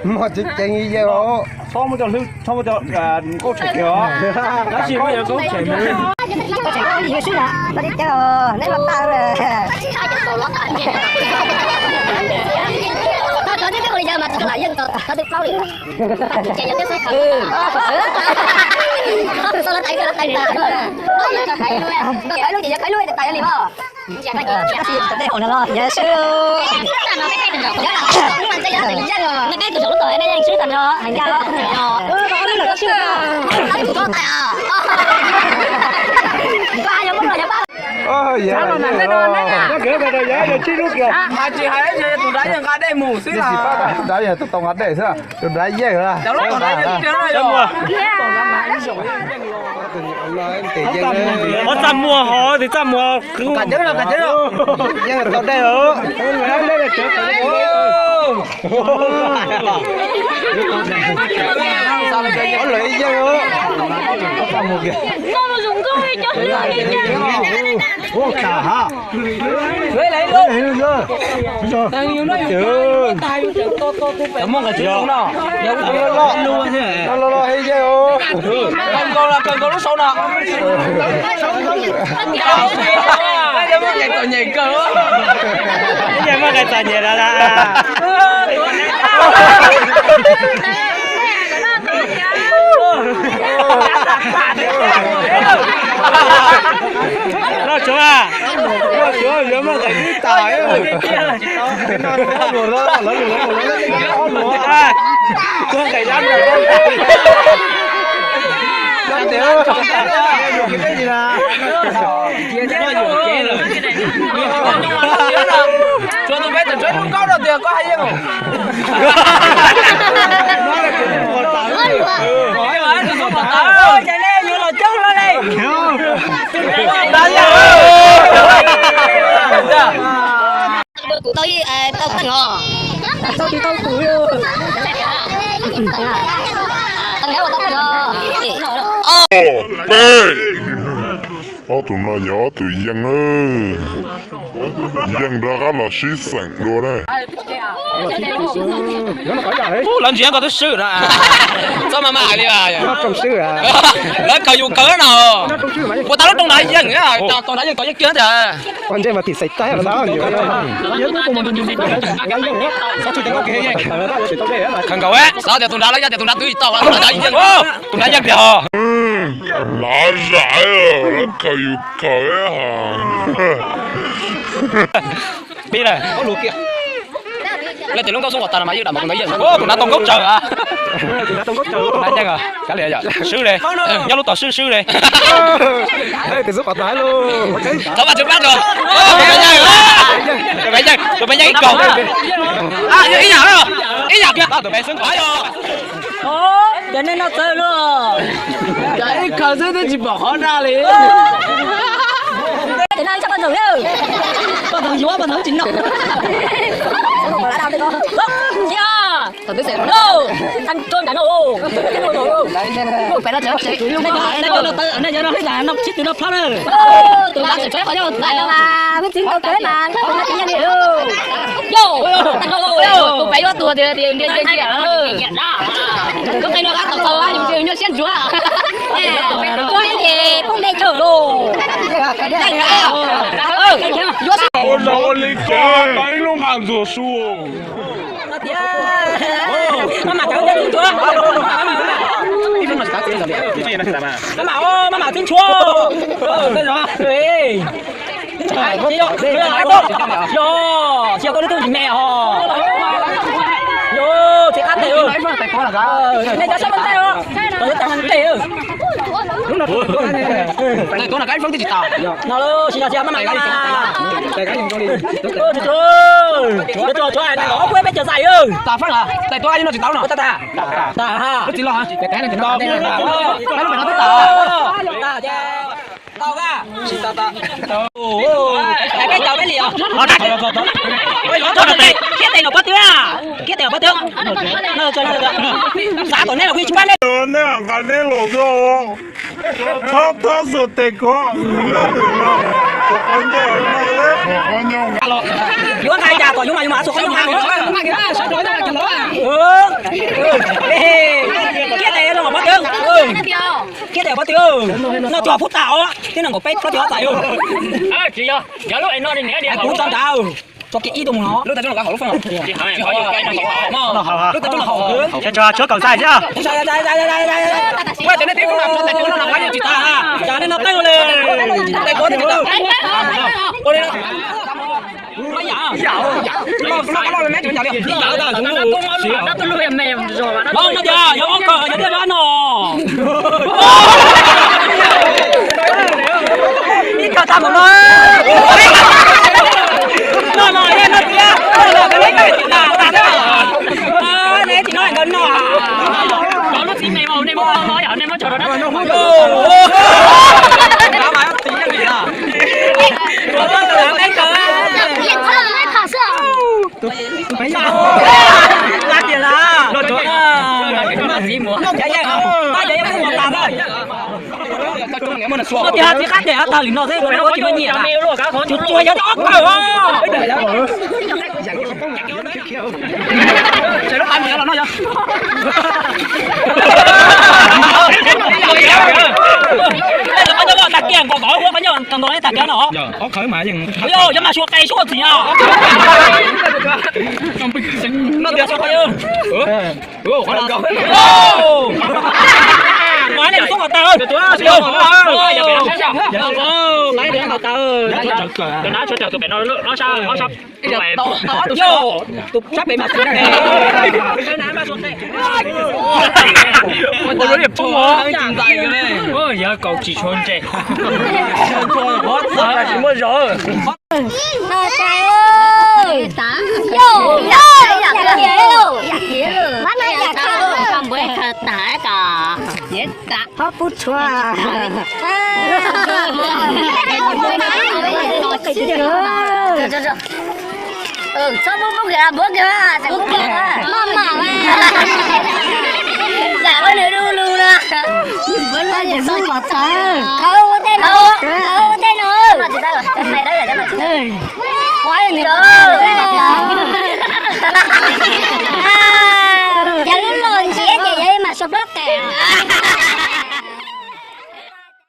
Muaj tseeb ceeb ib yam os. Txhob muab cov hlwb, txhob muab cov nkauj tshem kiag os. Tab sis muab cov nkauj tshem. Tus nrad yog nqa dej mus xwb, tus nrad yog tau nqa dej xwb, tus nrad yeej. Ob txaj muag ho, tus txaj muag. Yeej tau dej os. Ob lawv ib yeej os. Muaj nqaij tsis zoo no, los los los ib yeej os. Kawg nkaus los kawg nkaus lub saud no. Muaj nqaij txom nyem kawg. Muaj nqaij txom nyem lawm. Noj tsuav, noj tsuav yuav muaj nqaij tib tas. Tsuav tus peb tawm tsuav lub nkaub rau tias koj hais yeej. Kuv tau, tau kheej os. Ob tug no yog ob tug yeej, yeej rov qab los sib xeem dua na. Lawv ntsia koj twb swb na. Txhob maj maj hais li. Lawv khaws yus khaws na. Puas tau lub rooj nrad yeej, tus nrad yeej tau yeej kiag tiag. Khaws nkaus, xav tias tus nrad, lawv yog tias tus nrad twb tau, tus nrad yeej, tus nrad yeej tiag. Lav zam, lawv khaws yus khaws. Pib na. Leej twg lub nkaub xoob kom tas no mas yeej dam mas tus nrad yeej, tus nrad tau nkaub tsawg a. Nyeej, kav liam yom, swb li, nyob lub tom swb swb li. Tus xub qhov tas lawm. Thov Vajtswv pab tso. Tus me nyeej ib kaug. Ib yam, ib yam kiag tus me xwb os. Cov nej noj txawv luaj. Cov ib khaws xwb twb tsis pom qhov daj li. Cov no ib tsob koj ntxoog, koj ntxoog yuav, koj ntxoog tsis noj. Tag nrho nram no. Noj tsib tug no plhob na. Tus pem yuav tuag tiag tiag. Koj qe no qab tau tau yus nyob siab ntsuav. Tuag ces poob dej tsawg lauj. Ua li cas tau ib lub nqaj ntxuag su. Maj mam txeeb ntshuab. Maj mam, maj mam txeeb ntshuab. Yog, tsis yog koj lub tub me os. Yog, tsis qab tes. Nej cov sab nplog ntej os. Tau yuav tag nplog ntej. Tais tuav no kab foob twb tsis tas. No lawm, tsis yog, tsis yog, maj mam txeeb. Tsuag tsuag, ob peb caug xais. Tas feeb, tais tuav no tsis tau no. Tas, tas. Lub txiv los, tas, tas. Peb caug peb li os. Khiav tes los pob twg, khiav tes los pob twg. Xav kom nej los kuj tsis pab nej. Nej nqa neb los txhob, txhob xav tes ko. Yuav nqa cas kom yuav mas yuav mas xuas qhov nyuj mas. Khiav tes los pob twg. Khiav tes pob twg. Noj tsuag pub tas os, twb nees nkaum peb plaub caug ob txais. Kuv tso nrad, tso kiag ib tug mus no. Lub tais tub los kaum xais thiab. Cas nej no teeb li. Ib kawm tag mus no. No no, nej no tiag. Nej tsis no nkawd no. Cov lub txiv me mas nej muab no yom, nej muab tso rau dab. Tias txiv qab tias tag li no xwb, tsis muaj nyiam. Tsuas yog ob kawm. Tag kiag nkaus kom qhov nyob tag nkaus tag kiag no. Yog mas suav qe suav txiv os. No tias suav qe. Qhov nej txoob kom tag. Qhov nej txoob kom tag. Tus sab pem mas ua lub niam poob os. Yog kaum tsis tshua ntseg. Tsis muaj zog. Ho pub tshua. Txhob muab pub kiag, muab kiag, muab kiag. Maj mam, zam nws du lug na. Thauj ua tej no, thauj ua tej no.